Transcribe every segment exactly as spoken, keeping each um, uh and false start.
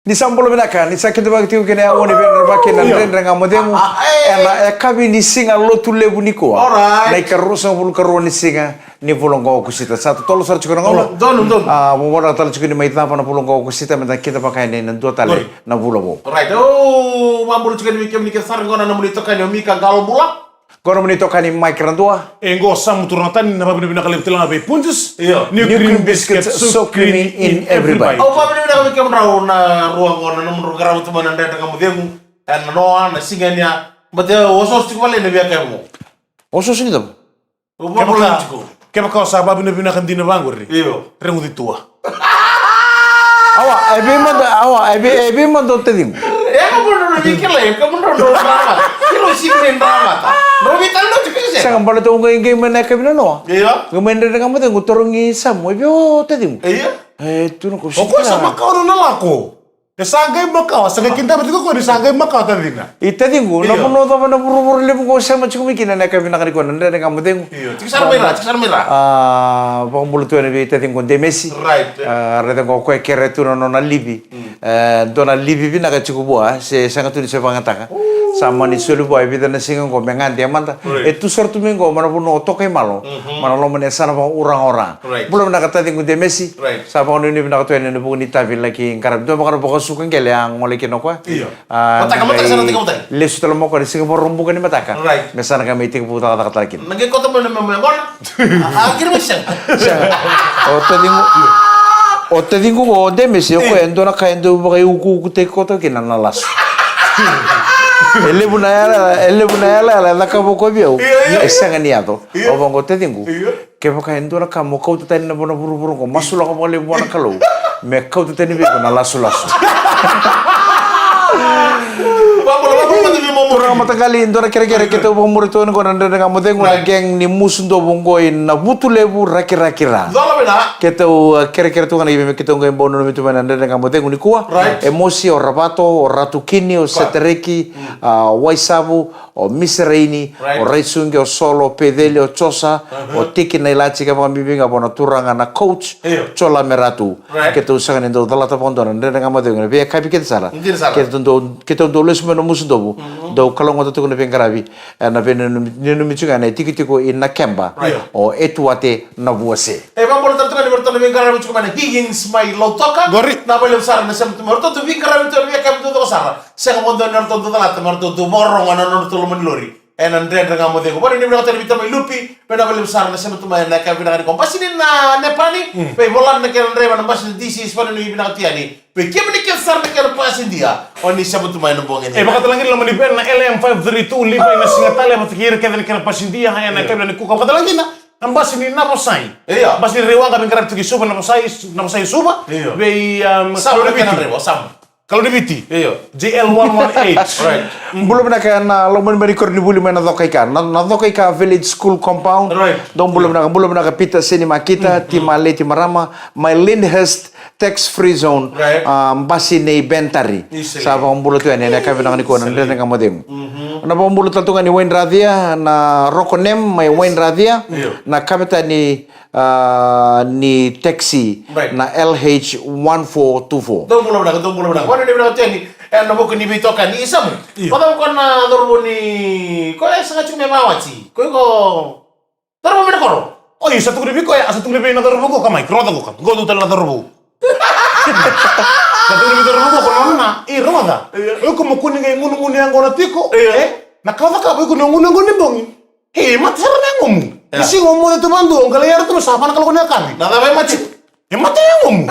Ni sa bula vinaka, ni sa kidavaki tiko kina e yago ni veidrava kei na Dredre Ga Mo Cegu. Ah, ah, eh. Ena yakavi ni siga Lotulevu nikua. Alright. Na ikaruasagavulu karua ni siga ni vula qo o Okosita. Sa totolo sara tiko na gauna. Oh, donu, donu. Ah, mo mona tale tiko ni mai cava na vula qo o Okosita, me da kidavaka yani na dua tale na vula vou. Alright. Oh, vabula tiko yani vei kemuni kece sara qo na nomuni itokani o Mika Qalobula. Qo na nomuni itokani Mike Radua. E qo Samu Turagatani, na vavinavinaka levu tale ga vei Punjas. Io. New Cream Biscuit, so creamy in every bite. Au vavinavinaka vei kemudrau na rua qo na nomudrau qarava tu mai na Dredre Ga Mo Cegu. Ena noa na siga ni a. But e osooso tiko vale na via kemu. Osooso ni cava? Kevaka, kevaka o sa vavinavinaka dina vaqori. Io. Reguci tua. Awa, e vei mada, awa, e vei, e vei mada o taciqu. E ka mada na vei kila, e ka mada na drama. Kila o siki ni drama ta. Na vei tale na tiko se. Sega, baleta au qai, qai mai na yakavi na noa. Io. Qai mai Dredre Ga Mo Cegu, tarogi Samu, e vei o taciqu. Io. E tu na ko. O koya sa makawa na lako. E sa qai makawa, sa qai kidava tiko o koya ni sa qai makawa tacina. I taciqu, na vanua cava na vuravura levu qo o sema tiko mai kina ena yakavi vinaka nikua na Dredre Ga Mo Cegu. Io, tiko sara mai ra, tiko sara mai ra. Ah, vakabula tu yani vei taciqu o Demesi. Right. Ah, raica qo o koya e kere tu na nona livi. Mm. Eh, dua na livi vinaka tiko vua, se sega tu ni se vakayagataka. Sa mani soli vua e vica na siga qo me gade mada. Right. E tu sara tu mai qo mai na vanua o Tokaimalo. Mhm. Mai na loma ni yasana vakauraga o Ra. Right. Bula vinaka taciqu Demesi. Right. Sa vakanuinui vinaka tu yani ena vuku ni itavi laki qaravi. Dua vaka na vakasuka qele a gole kina o koya. Io. Ah, mataka, mataka, sa na tekivu tale. Lesu tale mai o koya na siga Vakaraubuka ni mataka. Right. Me sa na qai mai tekivu cakacaka tale kina. Na qai koto mai na memo yaqona. Ah, kiri mai sega. Sega. O taciqu. O taciqu qo o Demesi, o koya e dua na ka e dau vakaiukuukutaki koto kina na lasu. E levu na yalayala, e levu na yalayala e cakava o koya vei au. Io, io, io. E sega ni yaco. Io. Au vaqo taciqu. Io. Kevaka e dua na ka mo kauta tani na vanua vuravura qo, masulaka vakalevu vua na Kalou me kauta tani vei iko na lasulasu. Turaga mataqali, dua na kerekere keitou vakamuri tu yani qo na Dredre Ga Mo Cegu, na gang ni Musudovu qo i Navutulevu, Rakiraki, Ra. Keitou, uh, kerekere tu ga na ive me keitou qai bau nanumi tu mai na Dredre Ga Mo Cegu nikua. Right. E mosi o Ravato, o Ratu Kini, o Setereki, uh, Waisavu, o Miseraini, right, o Raisuqe, o Solo, o Peceli, o Josa, o Tiki Nailaji, ka vakabibi ga vua na turaga na coach, Jola Meratu. Right. Keitou sega ni dau calata vakadua na Dredre Ga Mo Cegu ena veiyakavi kece sara. Dina sara. Keitou dau, keitou dau lesu mai na Musudovu, dau kalougata tiko na veiqaravi, e, na veinanumi, nanumi tiko ga na itikotiko i Nakeba, right, o Etuate Navuase. E vakabula tale tu ga ni vei ratou na veiqaravi tiko mai na Higgins mai Lautoka. Qori. Na vakalevu sara na sema tu mai. Ratou tu veiqaravi tu na veiyakavi tu sara. Sega vakadua ni ratou dau calata me ratou tu vakarorogo ena nodratou loma ni lori. Ena Dredre Ga Mo Cegu. Vakanuinui vinaka tu yani vei tamai Lupi. Vei na vakalevu sara na sema tu mai ena yakavi vinaka nikua. Basi ni na Nepani. Mm. Vei Volani na kena draiva na basi ni D C S, vakanuinui vinaka tu yani. Vei kemuni kece sara na kena pasidia. O ni sema tu mai na bogi ni. E, vakatalakina loma ni veni na L M five three two Levi na Siga Tale, vata kei ira kece na kena pasidia, ena yakavi nikua. Vakatalakina na basi ni Navosai. Io. Basi ni Raiwaqa veiqaravi tiko i Suva, Navosai, Navosai Suva. Io. Vei, um, Samu na kena draiva, Samu. Kalou ni Viti. Io. J L one one eight. Right. Bula vinaka na lomani mai ni koronivuli mai na Cokaika. Na, na Cokaika Village School Compound. Right. Dou bula vinaka, bula vinaka Peter Seni Makita, Tima Leti Marama, mai Lyndhurst Tax Free Zone. Right. Ah, basi nei Bentari. Sa vakabula tu yani ena yakavi vinaka nikua na Dredre Ga Mo Cegu. Mhm. Na vakabula tale tu ga ni Wayne Racia, na Roko Nem mai Wayne Racia. Io. Na kavetani ah, ni taxi, right, na L H one four two four. Dou bula vinaka, dou bula vinaka. Vakanuinui vinaka tu yani ena vuku ni veitokani. Samu. Io. Vacava ko na cauravou ni, ko e sega tiko me vawati. Ko iko cauravou mai na koro. Oi, sa tukuni vei koya, sa tukuni vei na cauravou ko, ka mai, rogoca ko ka. Qo dua tale na cauravou. Sa tukuni vei cauravou ko, nona, e, rogoca. Io. O iko mo kua ni qai gunugunu yaqona tiko. Io. E, na ka o cakava, o iko ni o gunu yaqona ni bogi. E, mate sara na yagomu. Ia. Ni siga o moce tu vakadua, o qai lai yara tu na sa va na kaloko ni yakavi. Na cava e mate? E mate na yagomu.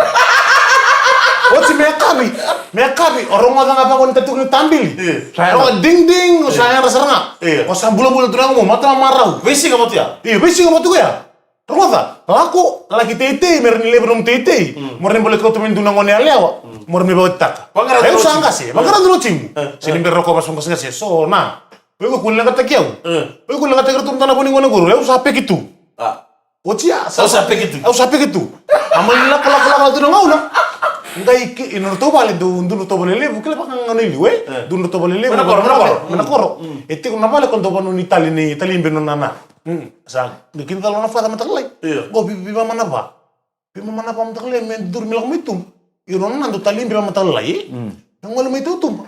Oti me yakavi, me yakavi, o rogoca ga vaqo ni tatuku ni tabili. Ia. Sa rogoca ding ding, o sa yara sara ga. Ia. O sa bulabula tu na yagomu, mate na marau. Veisiga vatu ya? Ia, veisiga vatu ya. Rogoca, lako, laki teitei, me ra ni levu nomu teitei. Mm. Mo ra ni bale kauta mai dua na gone yalewa. Mm. Mo ra ni vakaitaka. Vaqara. Au sa qase, vaqara dua na timu. Eh, se ni bera roko vasu qase qase, so na. O iko kua ni leqataki au. Mm. O iko leqataki ratou na dua na vo ni gone qori, au sa peki tu. Ah. Oti ya, au sa peki tu. Au sa peki tu. A mani lako, lako, lako, tu na gauna. Qai ki, ina ratou vale, dua, dua na ratou vale levu, kila vaka ga na iliu, e? Eh. Dua na ratou vale levu. Mai na koro, mai na koro. Mai na koro. Mm. E tiko na vale ko dua vanua ni tali ni, tali be nona na. Mm. Sa, qai kina tale na fata matakalai. Io. Qo vi, vi vamana va. Vimama na vamatakalai me duri me lako mai tu. Io, nona na dau tali bira mata lalai. Mm. Na gole mai tautuba.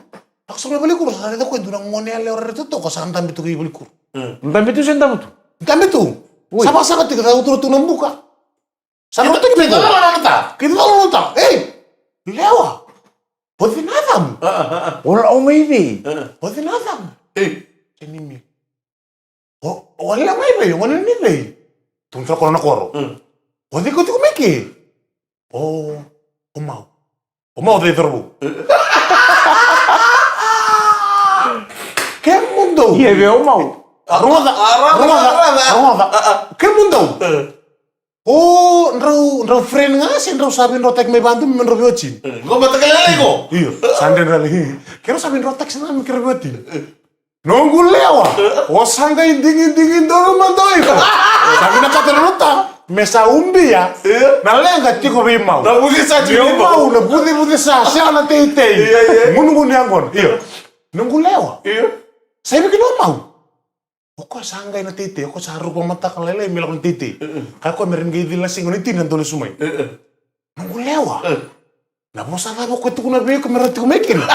Lako sara mai valenikuro, sa raica koya e dua na gone yalewa rairai totoka sa dabe tu kei valenikuro. Mm. Dabe tu se davo tu? Dabe tu. Oi. Sa vakasaqa tiko, sa utura tu na buka. Sa rauta ki cala nona ta. Ki cala nona ta. Ei! Lewa! Boci na yacamu. Ah, ah, ah. O la o mai vei? Ah. Boci na yacamu. Ei. Kei ni mi. O, o lewa mai vei? O gone ni vei? Tukuna sara o koya na koro. Mm. O cei ko tiko mai ke? O, o mau. O mau cei cauravou? Kemudou. Ia vei o mau. Rogoca, rogoca, rogoca. Kemudou. O drau, drau friend ga se drau sa veidrotaki mai vadu me drau veiwatini. Qo mataka lailai qo. Io, sa dredre lailai. Keirau sa veidrotaki sara ga me keirau veiwatini. Noqu lewa, o sa qai digidigi donu mada o iko. Sa vinakata na nota me sa ubia na leqa tiko vei mau. Na vuci sa tiko vei mau. Na vucivuci sa sega na teitei. Ia, ia. Gunugunu yaqona. Io. Noqu lewa. Io. Sa i vei kina o mau? O koya sa qai na teitei, o koya sa ruka mataka lailai me lako na teitei. Ka koya me ra qai cila na siga ni tini na dole sumai. Noqu lewa. Na vosa cava o koya tukuna vei iko me ra tiko mai kina?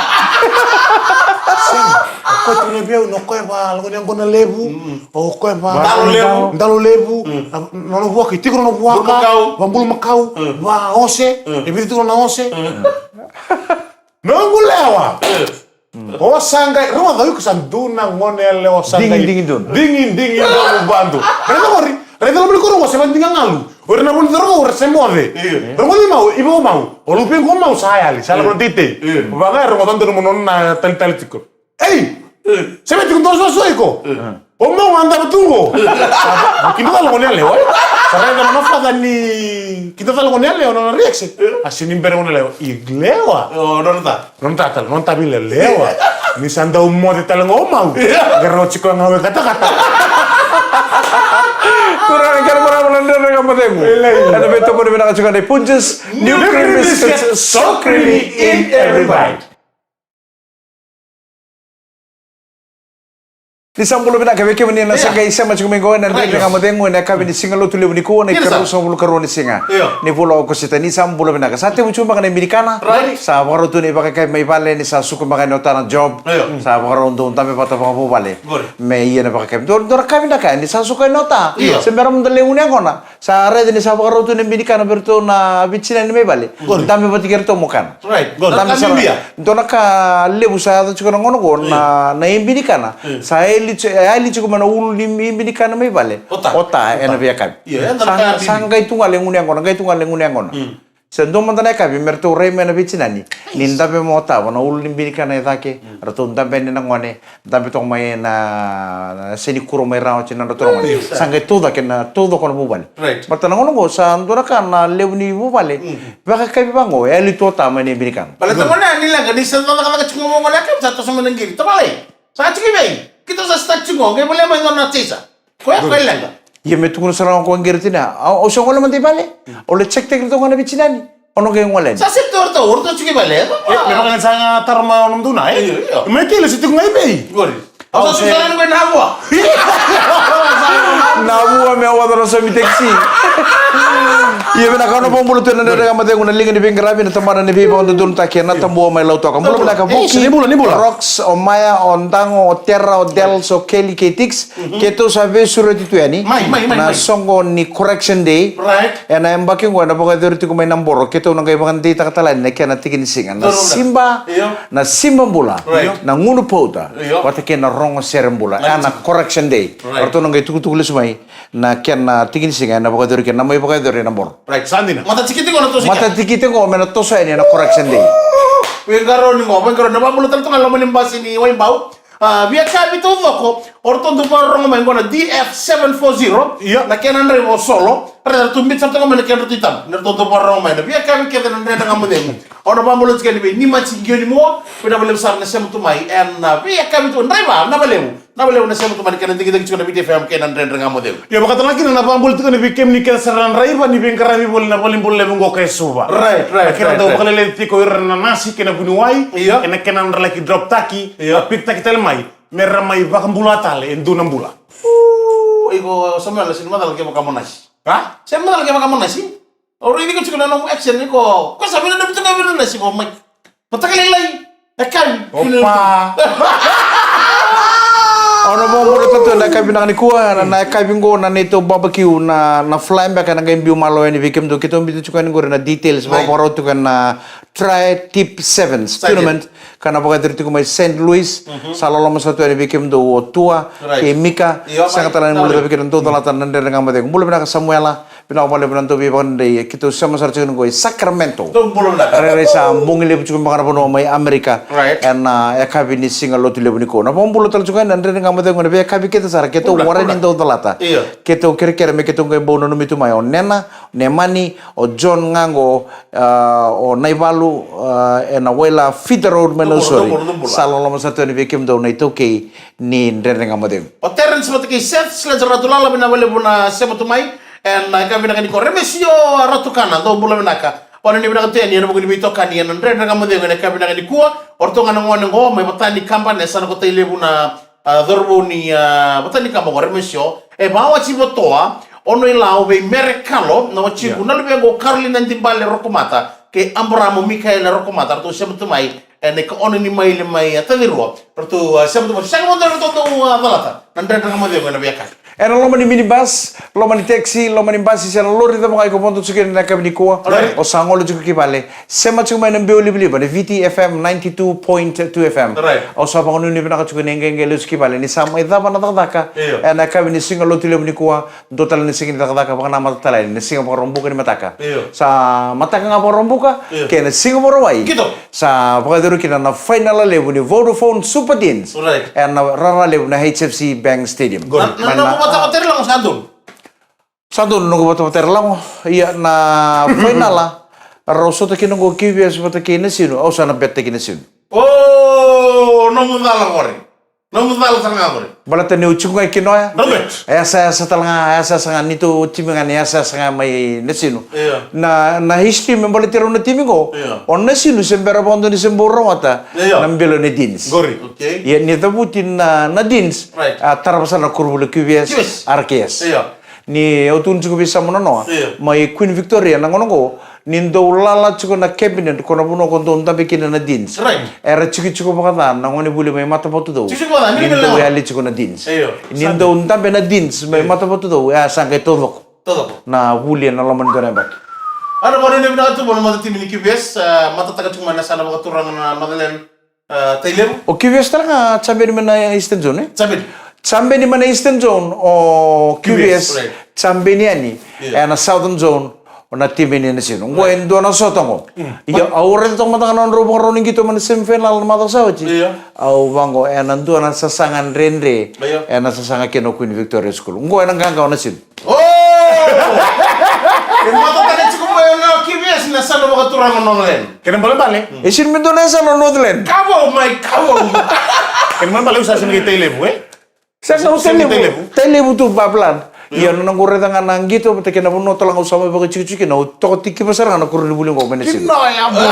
Sega. O koya tukuna vei au, o koya va lako ni yaqona levu. O koya va dalo levu. Dalo levu. Na, nona vuaka, e tiko nona vuaka. Bulumakau. Va bulumakau. Va ose. E vica tiko na ose. Noqu lewa. O sa qai, rogoca, o iko sa dua na gone yalewa sa qai digidigi donu. Digidigi donu vadu. Raica qori, raica loma ni koro qo se vadiga galu. O ira na vunica rogo o ira se moce. Io. Rogoci mau, i vei o mau. O lupe qo mau sa yali, sa lako na teitei. Io. Vaka e rogoca donu mo nona na talitali tiko. Ei! Io. Se vei tiko dua soso iko. Io. O mau a dava tu qo. Kidacala gone yalewa. Sa raica na faca ni kidacala gone yalewa na nona reaction. A sega ni bera gone yalewa. I lewa. O, nona ta. Nona ta tale, nona ta vei lewa. Ni sa dau moce tale ga o mau. Qarauna tiko ga we katakata. Turaga kei na marama na Dredre Ga Mo Cegu. Ena veitomoni vinaka tiko ga na Punjas. New cream biscuits, so creamy in every bite. Ni sa bula vinaka vei kemuni na sa qai sema tiko mai qo ena Dredre Ga Mo Cegu ena yakavi ni Siga Lotu levu nikua, na ikaruasagavulu karua ni siga ni vula o Okosita. Ni sa bula vinaka. Sa tevu tiko beka na ibe ni kana. Sa vakarau tu na ivakayakavi mai vale ni sa suka beka yani o ta na job. Sa vakarau dau dabe vata vakavuvale me ia na vakayakavi. Dua, dua na ka vinaka ni sa suka yani o ta. Se mera muda lewe gunu yaqona. Sa raica ni sa vakarau tu na ibe ni kana vei iratou na veitinani mai vale. Dabe vata kei iratou mo kana. Dabe sara. Dua na ka levu sa yaco tiko na gauna qo na, na ibe ni kana. Sa yali tiko, yali tiko mai na ulu ni ibe ni kana mai vale. O ta. O ta ena veiyakavi. Sa qai tu ga le gunu yaqona, qai tu ga le gunu yaqona. Se dua mada na yakavi me ratou rai mai na veitinani ni dabe mai o ta va na ulu ni ibe ni kana e cake. Ratou dabe yani na gone. Dabe toka mai na, na senikuro mai rawa tiko na nodratou gone. Sa qai taucoko na, taucoko na vuvale. Baleta na gauna qo sa dua na ka na levu ni vuvale. Vakayakavi vaqo e yali tu o ta mai na ibe ni kana. Baleta gone ni leqa ni sa cakacaka tiko mo gone yakavi sa toso mai na qiri. Tavale. Sa tiko i vei? Keitou sa start tiko qo, qai volia mai dua na chaser. Koya, koya e leqa. Ia me tukuna sara ga o koya qiri tina. Au, au sa gole mada i vale. Au lai check-taki ratou ga na veitinani. O na qai gole yani. Sa seti o ratou, o ratou tiko i vale. E, me vaka ga sa ga taro mai o nomudou na, e? Io, io. Mai kele se tiko ga i vei? Qori. Au sa tiko ga i Navua. Navua me wada na somi taxi. Ia vinaka, au na vakabula tu ena Dredre Ga Mo Cegu na liga ni veiqaravi, na tabana ni veivakadodonutaki ena Tabua mai Lautoka. Bula vinaka Vuki. Ni bula, ni bula. Rox, o Maya, o Dago, o Tera, o Dels, o Kelly kei Tix. Keitou sa veisureti tu yani. Mai, mai, mai, na soqo ni Correction Day. Ena yabaki oqo ena vakayacori tiko mai Naboro. Keitou na qai vakadeitaka tale yani na kena tiki ni siga. Na siba, na siba bula. Na gunu pauta. Vata kei na rogo sere bula. Ena Correction Day. Ratou na qai tukutuku lesu mai na kena tiki ni siga ena vakayacori kina, na mai vakayacori e Naboro. Matatikiti qo me na toso yani ena Correction Day. Veiqarauni qo, veiqarauni. Na vakabula tale tu ga loma ni basi ni Waibau. A, veiyakavi taucoko, o ratou dau vakarorogo mai qo na D F seven four zero, na kena draiva o Solo, ratou biuta sara toka mai na kedratou itabu, na ratou dau vakarorogo mai, na veiyakavi kece na Dredre Ga Mo Cegu. Au na vakabula tiko yani vei Nimati Qionimua, vinaka vakalevu sara na sema tu mai, ena veiyakavi tu, draiva, na vakalevu, na vakalevu na sema tu mai na kena digidigi tiko na Viti F M kei na Dredre Ga Mo Cegu. Io, vakatalega kina na vakabula tiko yani vei kemuni kece sara na draiva ni veiqaravi voli na valenibula levu qo e Suva. Right, right, right. Na kena dau vakaleleci tiko ira na nasi kei na vuniwai, ena kena dralaki drop taki, a pick taki tale mai, me ra mai vakabula tale e dua na bula. Iko Samuela, se ni macala kevaka mo nasi. A? Se ni macala kevaka mo nasi. O raici iko tiko na nomu action iko. Ko sa vina na vitu ka vina na siko mai. Mataka lailai. E kavi. Opa. Au na vakabula tale tu ena yakavi vinaka nikua, na, na yakavi qo na neitou barbecue, na, na fly beka ena qai biu malo yani vei kemudou. Keitou biuta tiko yani qori na details, right, vakavakarau tiko ena Tri Tip Sevens tournament. Ka na vakayacori tiko mai Saint Louis. Mhm. Sa loloma sara tu yani vei kemudou o Tua, right, kei Mika. Io, sega tale ni guilecavi kina, dou calata na Dredre Ga Mo Cegu. Bula vinaka Samuela. Vinaka vakalevu na dau veivakadei, keitou sema sara tiko ni qo i Sacramento. Dou bula vinaka. Rairai sa bogi levu tiko beka na vanua mai Amerika. Right. Ena, ah, yakavi ni Siga Lotulevu nikua. Na vakabula tale tiko yani na Dredre Ga Mo Cegu ena veiyakavi kece sara, keitou warai ni dau calata. Io. Keitou kerekere me keitou qai bau nanumi tu mai o Nena, o Nemani, o John ga qo, ah, o Naivalu, ah, ena Waila Feeder Road mai Nausori. Dou bula, dou bula, dou bula. Sa loloma sara tu yani vei kemudou na iTaukei ni Dredre Ga Mo Cegu. O Terence vata kei Seth, Sledge Ratulala, vinaka vakalevu na sema tu mai. Ena yakavi vinaka nikua, Remesio Ratukana, dou bula vinaka. O na ni vinaka tu yani ena vuku ni veitokani ena Dredre Ga Mo Cegu ena yakavi vinaka nikua. O ratou ga na gone qo mai Vatanikaba, na yasana ko Tailevu na, ah, cauravou ni, ah, Vatanikaba qo, Remesio. E vakawati Vatoa, Ono Ilau vei Mere Kalo, na watiqu, yeah, na luvequ o Karolina Dibale Rokomata kei Abaramo Mikaele Rokomata, ratou sema tu mai. Ena ikaono ni maile mai, ah, Tacirua. Ratou, ah, sema tu mai. Sega mada ratou dau, ah, calata na Dredre Ga Mo Cegu ena veiyakavi. Ena loma ni minibus, loma ni taxi, loma ni basi, se na lori cava ga iko vodo tiko kina ena yakavi nikua. Right. O sa gole tiko ki vale. Sema tiko mai na biau livaliva ni Viti F M ninety-two point two F M. Right. Au sa vakanuinui vinaka tiko ni qai lesu ki vale ni sa mai cava na cakacaka. Io. Ena yakavi ni Siga Lotulevu nikua. Dua tale na siga ni cakacaka, vakanamata tale yani na Siga Vakaraubuka ni mataka. Io. Sa mataka ga Vakaraubuka, io, kei na Siga Vakarauwai. Kito. Sa vakayacori kina na fainala levu ni Vodafone Super Deans. Right. Ena rara levu na H F C Bank Stadium. Good. Na, na, na noqu vatavata era lago sa donu. Sa donu noqu vatavata era lago. Ia na fainala, rau sota kina qo Q V S vata kei Nasinu, au sa na bet-taki Nasinu. O, nomu cala qori. Nomu cala sara ga qori. Baleta niu tiko ga i Kinoya. Drau bet. E yasayasa tale ga, e yasayasa ga, neitou timi ga ni yasayasa ga mai Nasinu. Io. Na, na history me baleti rau na timi qo. Io. O Nasinu se bera vakadua ni se bau rawata, io, na bilo ni Deans. Qori. Okay. Ia ni cavuti na, na Deans. Right. A tarava sara na koronivuli Q V S, Q V S. R K S. Io. Ni au tukuna tiko vei Samu Nanoa, io, mai Queen Victoria na gauna qo, ni dau lala tiko na cabinet, ko na vanua ko dau dabe kina na Deans. Right. Era tikotiko vakaca na gonevuli mai Matavatucou. Tikotiko vakaca, ni dau yali tiko na Deans. Io. Ni dau dabe na Deans mai Matavatucou, e a sa qai taucoko. Taucoko. Na vuli ena loma ni dua na yabaki. Ana vakanuinui vinaka tu vua na matatimi ni Q V S, e, matataka tiko mai na yasana vakaturaga na Northland. E, Tailevu? O Q V S tale ga champion mai na Eastern Zone, e? Champion. Champion mai na Eastern Zone, o Q V S, Q V S, right. Champion yani, yeah, ena Southern Zone, o na timi ni Nasinu. Qo, right, e dua na sota qo. Mm. Ia, au raica toka mada ga na nodrau vakarau ni qito mai na semifinal na macawa sa oti. Yeah. Au vaqo, ena dua na sasaga dredre, yeah, ena sasaga kina o Queen Victoria School. Qo ena qaqa o Nasinu. O! E matataka tiko mai o na Q V S na yasana vakaturaga o Northland. Kena balebale. E sega ni dua na yasana o Northland. Kavou mai, kavou. Kena balebale, au sa sega ni Tailevu, e? Sa sega ni Tailevu. Tailevu tu, Bablan. Ia, na noqu raica ga na qito vata kei na vanua tale ga au sa mai vakatikotiko kina, au toka tikiva sara ga na koronivuli qo mai Nasinu. Kinoya, boy.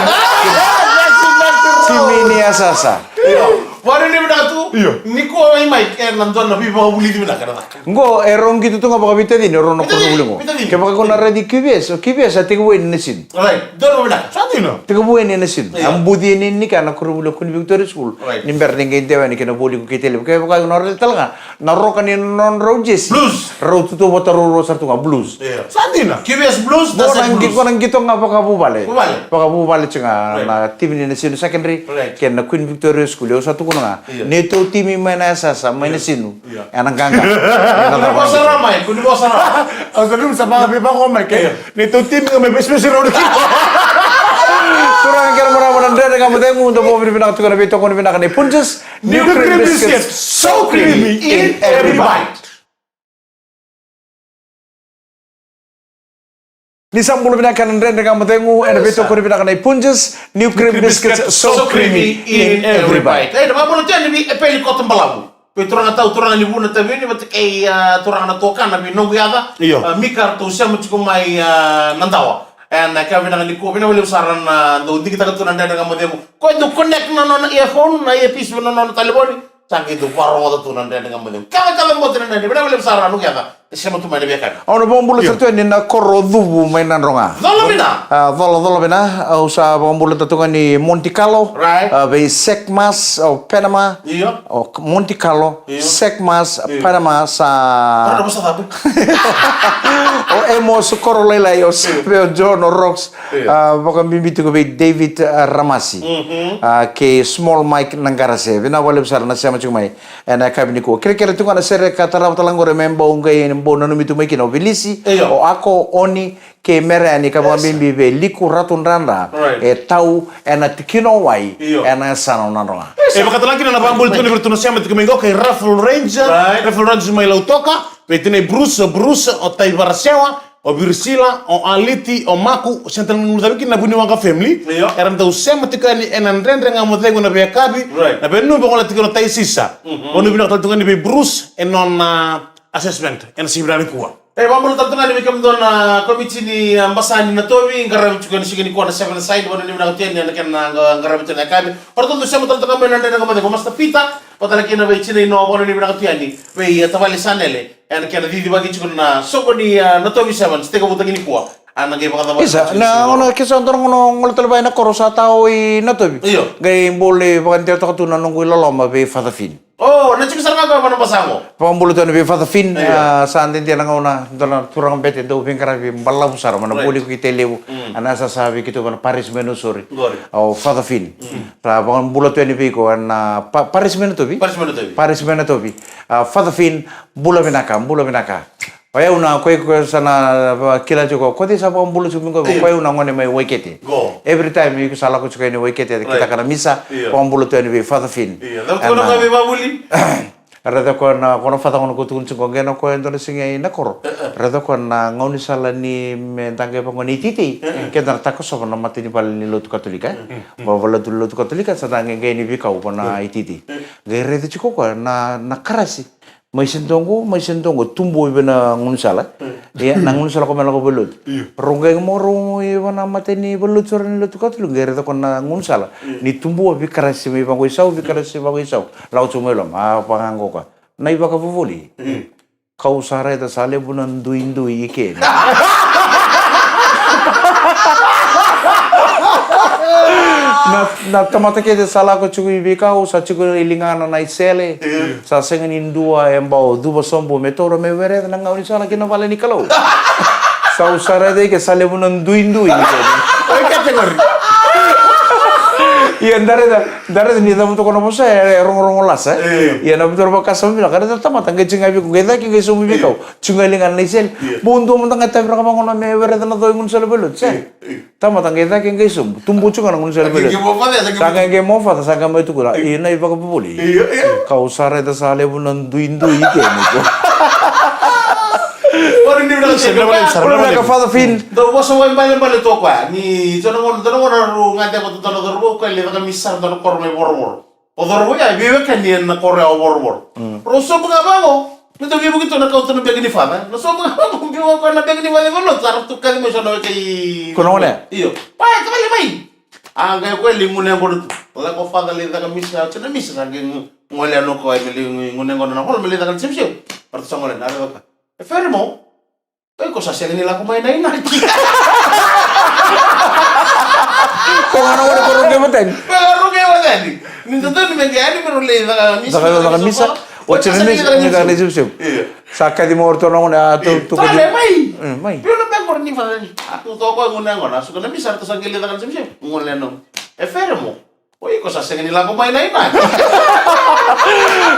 Timi ni yasayasa. Io. Vakanuinui vinaka tu. Io. Ni ko mai mai, e, na dua na veivakavulici vinaka na caka. Qo, e rau qito tu ga vakaveitacini, e rau na koronivuli qo. Veitacini. Kevaka ko na raici Q V S, o Q V S a tekivu yani e Nasinu. Right. Donu vinaka. Sa dina. Tekivu yani e Nasinu. Io. A buci yani ni ka na koronivuli o Queen Victoria School. Right. Ni bera ni qai dewa yani kei na voli ko kei Tailevu. Kevaka ko na raica tale ga na roka ni nodrau jersey. Blues. Rau tautauvata ruarua sara tu ga, Blues. Io. Sa dina. Q V S Blues, qo na qi-, qo na qito ga vakavuvale. Vuvale. Vakavuvale tiko ga, right, na timi ni Nasinu Secondary. Right. Kei na Queen Victoria School, au sa tukuna ga. Io. Neitou timi mai na yasayasa, mai Nasinu. Io. Ena qaqa. Ena cava. Kua ni vosa rawa mai, kua ni vosa rawa. Au sa nanuma sa vaka, vaka mai ke. Io. Neitou timi ga mai vesivesi rau na kiko. Turaga kei na marama, na Dredre Ga Mo Cegu, da vakavinavinaka tiko na veitokoni vinaka nei Punjas. New cream biscuits, so creamy in every bite. Ni sa bula vinaka na Dredre Ga Mo Cegu, ena veitokoni vinaka nei Punjas, new cream biscuits, so creamy in every bite. Ei, na vakabula tu yani vei Epeli Koto Balavu. Vei turaga tau, turaga ni Vuna Tavini, vata kei, a, turaga na Tokana, vei noqu yaca. Io. A, Mika, ratou sema tiko mai, a, Nadawa. Ena yakavi vinaka nikua, vinaka vakalevu sara na dau digitaka tu na Dredre Ga Mo Cegu. Ko e dau connect na nona earphone, na earpiece, na nona talevoni. Sa qai dau vakarogoca tu na Dredre Ga Mo Cegu. Kacakaca bote na Dredre, vinaka vakalevu sara na noqu yaca. Sema tu mai na veiyakavi. Au na vakabula tale tu yani na koro o Cuvu mai Nadroga. Cola vina. A, cola, cola vina. Au sa vakabula tale tu ga ni Monte Carlo. Right. A, vei Sekmas o Panama. Io. O Monte Carlo, io. Sekmas, io. Panama sa. Koro na vosa cava? O Emos, o Koro Lailai, o Seve, o John, o Rox. Io. A, vakabibi tiko vei David, a, Ramasi. Mhm. A, kei Small Mike Naqarase. Vinaka vakalevu sara na sema tiko mai ena yakavi nikua. Kerekere tu ga na sere ka tarava tale ga qori me bau qai bau nanumi tu mai kina o Vilisi, io. O Ako, Oni, kei Mereni ka vakabibi vei Liku Ratu Dradra. Right. E tau ena tikina o wai, io. Ena yasana o Nadroga. E vakatale kina na vakabula tu ni vei ratou na sema tiko mai qo kei Raffle Ranger. Right. Raffle Ranger mai Lautoka. Vei tinai Bruce, o Bruce, o Tai Varasewa. O Virisila, o Aliti, o Maku, o sega tale ni guilecava kina na vuniwaqa family. Io. Era dau sema tiko yani ena Dredre Ga Mo Cegu na veiyakavi. Right. Na veiyanuyanu vakaoqo na tiko na Taisisa. Mhm. Vakanuinui vinaka tale tiko yani vei Bruce ena nona assessment ena siga vinaka nikua. E, vakabula tale tiko yani vei kemudou na komiti ni, a, basa ni Natovi, qaravi tiko ena siga nikua na seven side, vakanuinui vinaka tiko yani ena kena qa-, qaravi tiko na yakavi. O ratou dau sema tale tiko mai na Dredre Ga Mo Cegu, o Master Peter, vata kei na vei tinai Noa, vakanuinui vinaka tiko yani vei, a, tavale Sanele. Ena kena cicivaki tiko na soqo ni, a, Natovi Sevens, tekivutaki nikua. A na qai vakacava. Isa, na gauna ke sa dua na gauna gole tale vei na koro sa tau i Natovi. Io. Qai bole vakadewataka tu na noqu iloloma vei Father Finn. O, na tiko sara ga koya vana basa qo. Vakabula tu yani vei Father Finn, io. A, sa dede na gauna, dua na turaga bete, dau veiqaravi balavu sara, mai na, right. Voli ko i Tailevu. Mm. A na sa sa vei keitou vana Paris Menosori. Qori. O Father Finn. Mm. Sa vakabula tu yani vei iko, ena Pa-, Paris Menosori? Paris Menosori. Paris Menosori. A, Father Finn, bula vinaka, bula vinaka. O yau na, ko iko sa na, a, kila tiko, ko cei sa vakabula tiko vei iko, io. Ko yau na gone mai Waikete. Qo. Every time iko sa lako tiko yani Waikete, right. Kitaka na misa, io. Vakabula tu yani vei Father Finn. Io. Cava tiko na, ena, ka veivakavuli? Raica koya na, ko na Father gona ko tukuna tiko, qai na koya e dua na siga i na koro. E, e. Raica koya na gaunisala ni me da qai vaqo na iteitei. E, e. Keda na takosova na mata ni vale ni lotu Katolika, e. Mm, mm. Vale, vale ni lotu Katolika, sa da qai qai ni veikau vana, e, iteitei. E. Qai raica tiko koya na, na karasi. Mai se doqo, mai se doqo, tubu i vei na gaunisala. Mm. Ia, na gaunisala ko me lako vei lotu. Io. Rau qai mo rau i vana mata ni vale lotu, sara ni lotu Katolika, qai raica koya na gaunisala. Io. Ni tubu a veikarasi mai vaqo i sau, veikarasi vaqo i sau. Lako tu mai loma, a, vaqo koya. Na ivakavuvuli. Mm. Kau sa raica sa levu na duidui i ke. Na, na tamata kece sa lako tiko i veikau, sa tiko i ligana na isele. Io. Sa sega ni dua e bau cuva sobu me taura me wereca na gaunisala ki na vale ni Kalou. Sa, au sa raica i ke sa levu na duidui i ke. Oi, category. Ia, da raica, da raica ni cavuta ko na vosa, e, e rogorogo lasa, e. Io. Ia, na vitu na vakasama vinaka, raica tamata, qai tiko ga vei iko, qai cake, qai sobu i veikau. Io. Tiko ga i ligana na isele. Io. Bau dua mada ga e taviraka vaqo na me wereca na cau e gaunisala vei lotu, se. Io, io. Tamata qai cake, qai sobu. Tubu tiko ga na gaunisala vei lotu. Qai mo Father, sa qai mo Father, sa qai mai tukuna. Io. Io, na ivakavuvuli. Io, io. Kau sa raica sa levu na duidui i ke, ni ko. Ori ni vinaka, sa levu na, sa levu na. Vinaka, Father Finn. Dau vosa vakaibalebale tu o koya. Ni dua na gauna, dua na gauna rau gadreva tu dua na cauravou, koya lai caka misa sara dua na koro mai Vorovoro. O cauravou ya e veiwekani ena koro ya o Vorovoro. Mm. Rau sobu ga vaqo. Me tou veivuke tou na kauta na begi ni Father. Na sobu ga vaqo, biu ga o koya na begi ni Father, e valotu, sa ratou kaci mai so na weka i. Ko na gone? Io. Pai, tavale mai. A qai o koya lai gunu yaqona tu. Lako o Father lai caka misa, oti na misa, sa qai gu-, gole yani o koya me lai gu-, gunu yaqona na hall me lai caka na sivusivu. Ratou sa gole yani, a raica o koya. E Feremo. Oi, ko sa sega ni lako mai na inaki. Ko ga na gone ko rau qai vata yani. Ko ga rau qai vata yani. Ni dodonu me qai yani me rau lai caka misa. Caka, caka misa. Oti na misa, ni caka na sivusivu. Io. Sa kaci mai o ratou na gone, a tou, tou kaci. Tavale mai. Mm, mai. Biu na begi qori ni Father. A tou toka qo e gunu yaqona, a suka na misa, ratou sa qai lai caka na sivusivu. Gole yani. E Feremo. O iko sa sega ni lako mai na inaki.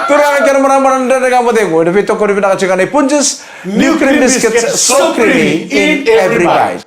Turaga kei na marama, na Dredre Ga Mo Cegu, ena veitokoni vinaka tiko ga nei Punjas. New Cream Biscuits, so creamy in every bite.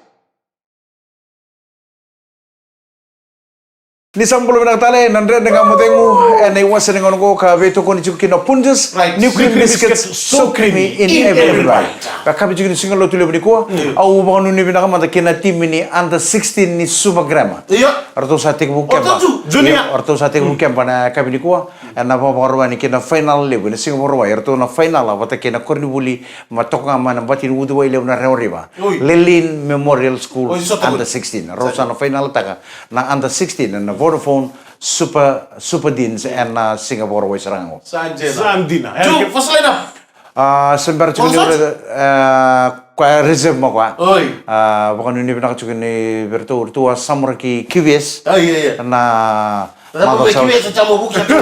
Ni sa bula vinaka tale na Dredre Ga Mo Cegu, ena iwase ni gauna oqo ka veitokoni tiko kina o Punjas. Right. New Cream Biscuits, so creamy in every bite. Ka yakavi tiko ni siga Lotulevu nikua, au vakanuinui vinaka mada kei na timi ni under sixteen ni Suva Grammar. Io. Ratou sa tekivu keba. Junior. Io, ratou sa tekivu keba na yakavi nikua. Ena vakavakarau yani kei na final levu, ena siga Vakarauwai, ratou na final vata kei na koronivuli, ma toka ga mai na bati ni uciwai levu na Rewa River. Oi. Lelean Memorial School under sixteen. Ratou sa na final taka na under sixteen, na Vodafone Super, Super Deans, ena siga Vakarauwai sara ga oqo. Sa dina. Sa dina. Ju, first lineup. A, se bera tiko ni Vakasaji? Ure, a, koya reserve ma koya. Oi. A, vakanuinui vinaka tiko ni vei ratou, ratou a samura ki Q V S. Ai, ai, ai. Na Ratou macawa mai sa Q V S oti. Sa tamo vuki sa tamo.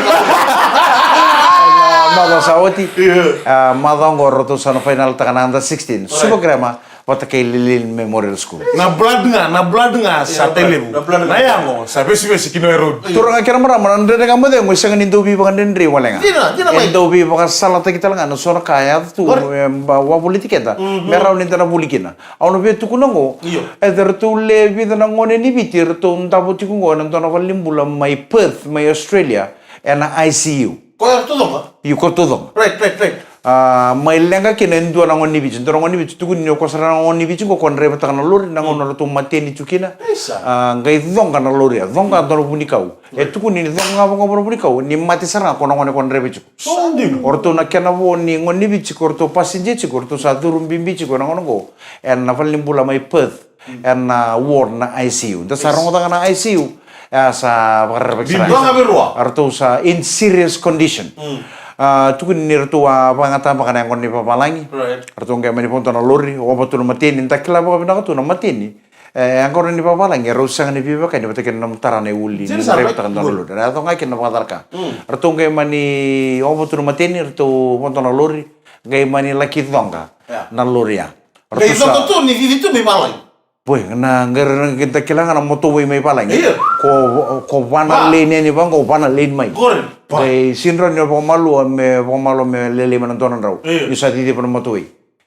Na macawa sa oti. Io. A, macawa oqo ratou sa na final taka na under sixteen. Oi. Super Grammar vata kei Lelean Memorial School. Na blood ga, na blood ga sa tailevu. Na blood ga. Na yago sa vesivesi ki na road. Turaga kei na marama, na Dredre Ga Mo Cegu e sega ni dau veivakadredrei wale ga. Dina, dina mai. E dau veivakasalataki tale ga na so na ka e yaco tu, e, ba, wavoliti keda. Mhm. Me rawa ni da na vuli kina. Au na via tukuna oqo, io, e ratou le vica na gone ni Viti, ratou davo tiko oqo ena dua na valenibula mai Perth, mai Australia, ena I C U. Ko iratou coqa? Io, ko iratou coqa. Right, right, right. A, mai leqa kina e dua na gone ni Viti, dua na gone ni Viti, tukuni ni o koya sara na gone ni Viti oqo, ko draivataka na lori, na gauna ratou mateni tu kina. Isa. A, qai coqa na lori ya, coqa dua na vunikau. E tukuni ni coqa ga vaqo na vunikau, ni mate sara ga ko na gone ko draiva tiko. Sa dina. O ratou na kena vo ni gone ni Viti, ko ratou passenger tiko, o ratou sa curu bibi tiko ena gauna oqo ena valenibula mai Perth, ena ward na I C U. Da sa rogoca ga na I C U, e sa vakarerevaki sara. Bibi ga vei rua. A, ratou sa in serious condition. Mm. A, tukuni ni ratou a vakayagataka beka na yaqona ni vavalagi. Right. Ratou qai mani vodo na lori, ova tu na mateni, da kila vakavinaka tu na mateni. E, yaqona ni vavalagi, e rau sega ni veiwekani vata kei na nomu tara na iuli ni draivataka dua na lori. Era yaco ga kina na vakacaraka. Mm. Ratou qai mani ova tu na mateni, ratou vodo na lori, qai mani laki coqa na lori ya. Qai coqa tu ni cici tu mai valagi. Boi, na qai ra, qai da kila ga na motorway mai valagi. Io. Ko, ko va na lane yani vaqo, va na lane mai. Qori. Qai sidra ni o vakamalua me, vakamalua me lelei mai na dua na drau. Io. Ni sa ciciva na motorway.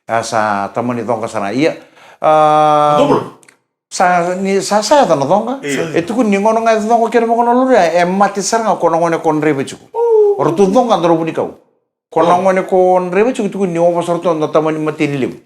A sa tamani coqa sara. Ia. A, sa, ni, sa, sa yaco na coqa. Io. E tukuni ni gauna ga e coqa kina vaqo na lori ya, e mate sara ga ko na gone ko draiva tiko. O ratou coqa dua na vunikau. Ko na gone ko draiva tiko, tukuni ni ova sara tu na tamani mateni levu.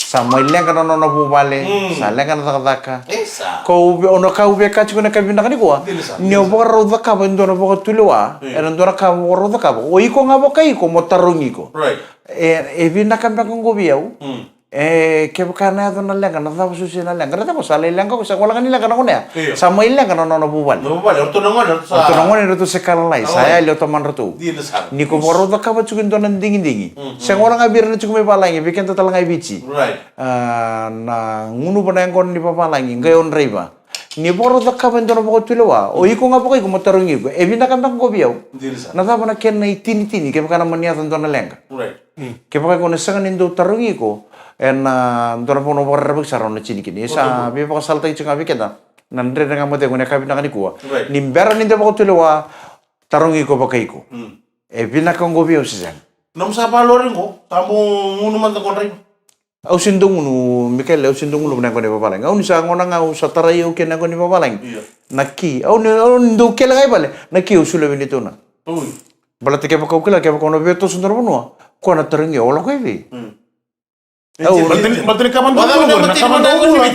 Sa mai leqa na nona vuvale, sa leqa na cakacaka. Isa. Ko au ve-, au na ka au via kaya tiko ena yakavi vinaka nikua. Ni o vakarau cakava e dua na vakatulewa, ena dua na ka o vakarau cakava, o iko ga vakai iko mo tarogi iko. Right. E, e vinaka beka oqo vei au. Mm. E, kevaka na yaco na leqa, na cava susu na leqa. Raica qo, sa lai leqa qo, sa wale ga ni leqa na gone ya. Io. Sa mai leqa na nona vuvale. Na vuvale, o ratou na gone, o ratou sa, o ratou na gone, o ratou se ka lalai, sa yali o tamadratou. Dina sara. Ni ko vakarau cakava tiko e dua na digidigi. Mm, mm. Sega wale ga vei ira na tiko mai valagi, vei keda tale ga e Viti. Right. A, na gunuva na yaqona ni vavalagi, qai o draiva. Ni vakarau cakava e dua na vakatulewa, o iko ga vakai iko mo tarogi iko. E vinaka beka oqo vei au. Dina sara. Na cava na kena itinitini, kevaka na mani yaco e dua na leqa. Right. Mm. Kevaka iko na sega ni dau tarogi iko, ena dua na vanua vakarerevaki sara o na tini kina. Ia sa veivakasalataki tiko ga vei keda na Dredre Ga Mo Cegu ena yakavi vinaka nikua. Right. Ni bera ni da vakatulewa, tarogi iko vakai iko. Mm. E vinaka oqo vei au se sega. Nomu sa vakalori oqo, sa mo gunu mada ko draiva. Au sega ni dau gunu, Mikaele, au sega ni dau gunu na yaqona ni vavalagi. Au ni sa gauna ga au sa tarai au kei na yaqona ni vavalagi. Io. Na ki, au ni, au ni dau kele ga i vale, na ki au solia vei neitou na. Ui. Baleta kevaka au kila, kevaka au na via toso dua na vanua, ko na tarogi au, o lako i vei? Mm. Au, matani, matani kava dua na bula, na kava dua na bula.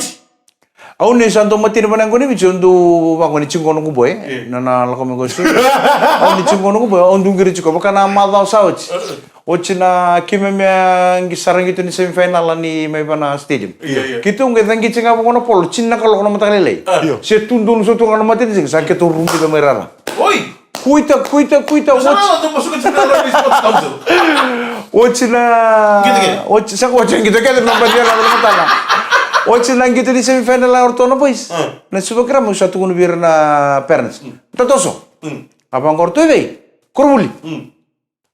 Au ni sa dau mateni vana yaqona ni Viti, au dau vaqo ni tiko noqu boy, e? Io. Na, na lako mai qo su. Au ni tiko noqu boy, au dau qiri tiko, vaka na macawa sa oti. Oti na keimami a qi sara qito ni semifinal ni mai vana stadium. Io, io. Keitou qai caqiti ga vaqo na polo, tini na kaloko na mataka lailai. A. Io. Se tu donu sa tu ga na mateni tiko, sa keitou rubica mai rara. Oi! Kuita, kuita, kuita, oti. Oti na, oti, sa oti na qito kece me baci na mataka. Oti na qito ni semifinal o ratou na boys. Mm. Na Suva Grammar, au sa tukuna vei ira na parents. Mm. Tatoso. Mm. A vaqo o ratou i vei? Korovuli. Mm.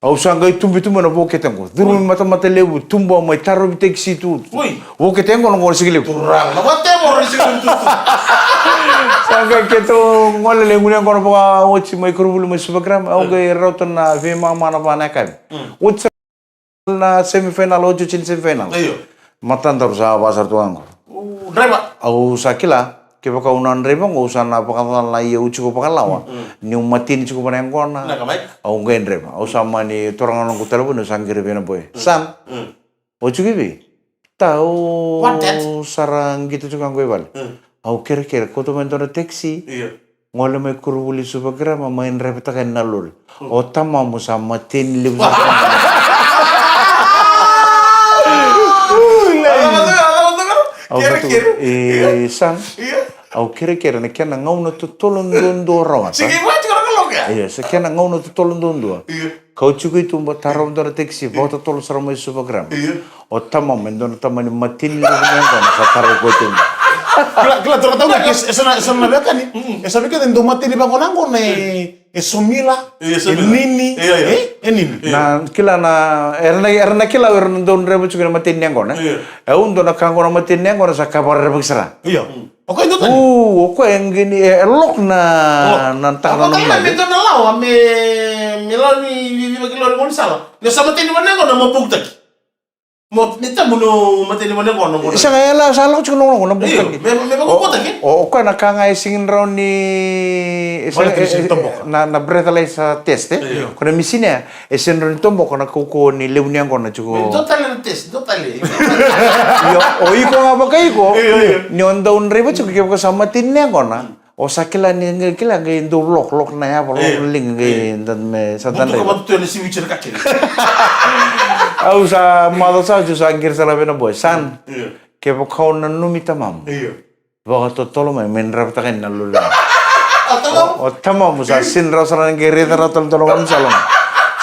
Au sa qai tubu tu mai na vokete qo. Curu mai matamata levu, tubu mai, tarovi taxi tu. Oi. Vokete qo na qo na siga levu. Turaga, na vate mo na siga levu tu. Sa qai keitou gole lai gunu yaqona vakaoti mai Korovuli mai Suva Grammar. Au qai rauta na veimama na va na yakavi. Mm. Oti sa na semifinal, oti, oti ni semifinal. Io. Matadaru sa va sara tu qo. U, draiva. Au sa kila, kevaka au na draiva qo, au sa na vakacala, ia au tiko vakalawa. Mm, mm. Niu mateni tiko vana yaqona. Vinaka mai. Au qai draiva. Au sa mani toro ga noqu talevoni, au sa qiri vei na boy. Mm. San. Mm. O tiko i vei? Ta, au sa ra qito tiko ga qo i vale. Mm. Au kerekere, kauta mai dua na taxi. Io. Gole mai Korovuli Suva Grammar, mai draivataka yani na lori. O tamamu sa mateni levu sara. Au sa tu, e, San. Au kerekere na kena gauna totolo duadua rawa. Io, sa kena gauna totolo duadua. Io. Kauti iko i tuba, tarova dua na tekisi, vakatotolo sara mai Suva Grammar. Io. O tamamu e dua na tamani mateni levu ni yaqona, sa tarai koya i tuba. Kila, kila, toro tau na, e sa na, e sa na veka ni. Mm. E sa veka ni dua mateni vaqo na qo na e, e Somila, io, e Somila. E Nini, io, io. E, e Nini. Io. Na, kila na, era na, era na kila, era na dau raica tiko na mateni ni yaqona. Io. E au dua na ka qo na mateni ni yaqona, sa ka vakarerevaki sara. Io. Mm. O koya e dua tani? O, o koya e qai ni, e, e lock na, na taka na nomu nadi. Me dua na lawa, me, me lawa ni, ni, ni, ni, ni, ni, ni, ni sala. Ni sa mateni vane qo na mo bukutaki. Mo, ni tabu no mateni vane qo na mo. Sega, e la, sa lako tiko na qo na bukutaki. Io, me, me, me bukutaki. O, o koya na ka ga e sega ni rawa ni, e sega, e, e, na, na breathalyzer test, e. Io. Ko na misini ya, e sega ni rawa ni toboka na kaukauwa ni levu ni yaqona tiko. Me dua tale na test, dua tale. Io, o iko ga vakaiko. Io, io. Ni o dau draiva tiko kevaka sa mateni na yaqona. O sa kila ni, qai kila qai dau lock, lock na yava, lock na liga qai da me sa da draiva. Au sa maca sa, au sa qiri sara vei na boy. San, kevaka o nanumi tamamu. Io. Vakatotolo mai, me dravutaka yani na loloma. O tamamu? O, o tamamu sa sega ni rawa sara ni qai raica rawa tale dua na gaunisala.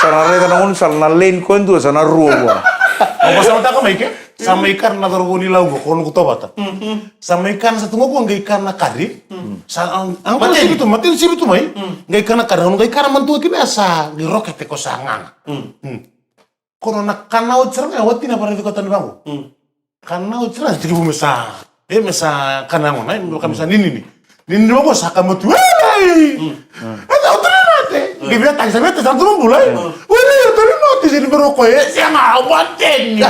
Sa na raica na gaunisala, na lane ko e dua, sa na rua vua. Au vasalataka mai ke, sa mai kana na cauravou ni Lau qo, ko noqu tovata. Mm, mm. Sa mai kana sa tu qo qai kana kari. Mm. Sa, a, a, mateni. Sivi tu, mateni sivi tu mai. Mm. Qai kana kari, au qai kana mada tu kina sa, qai rokete ko sa gaga. Mm. Mm. Ko na kana oti sara ga, e watina vara tiko tani vaqo. Mm. Kana oti sara, tekivu me sa, e me sa kana gona, e me ka me sa ninini. Ninini vaqo sa ka matu, "Wele!" Mm. E sa, "O tani mate." Mm. Qai via tagi sa via tagi sa tu bula, e. Mm. "Wele, o tani mate, se ni vero ko, e, se ga, o mate ni."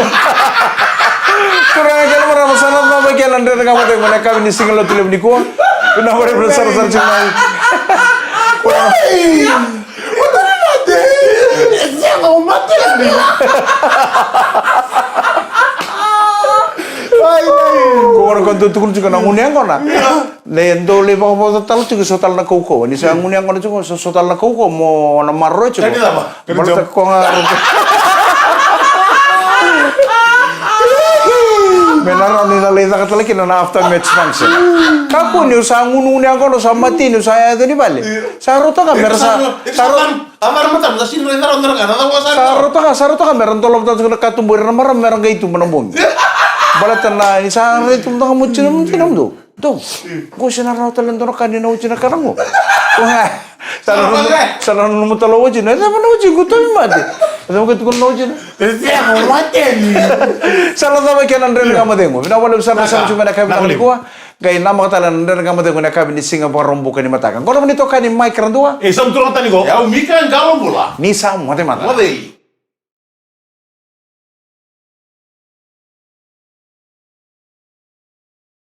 Turaga kei na marama, sa na cava kei na Dredre Ga Mo Cegu ena yakavi ni Siga Lotu levu nikua. Vinaka vakalevu na sarasara tiko mai. Wele! Ko na ka dau tukuna tiko na gunu yaqona. Io. Ni dau lai vakavakatatalo tiko so tale na kaukauwa. Ni sa gunu yaqona tiko so, so tale na kaukauwa mo na maroroya tiko. Baleta ko ga. Me na rawa ni na lai caka tale kina na after match function. Kakua ni o sa gunugunu yaqona, o sa mateni, o sa yaco ni vale. Io. Sa rauta ga me ra sa, sa rauta ga, sa rauta ga me ra dolava tale tiko na katuba o ira na marama me ra qai tubu na bogi. Baleta na ni sa rai tubu na ka mo tiko na mo tiko na mo dou. Dou. Qo se na rawa tale dua na ka ni na oti na ka na qo. Sa na nomu, sa na nomu tale oti na, e cava na oti qo, tauvimate. E cava qai tukuna na oti na. Sa na cava kei na Dredre Ga Mo Cegu. Vinaka vakalevu sara na sarasara tiko mai na yakavi nikua. Qai namaka tale na Dredre Ga Mo Cegu ena yakavi ni Siga Vakaraubuka ni mataka. Qo na nomuni itokani Mike Radua. E sa muturaka tani qo. Au Mika Qalobula. Ni sa moce mada. Moce.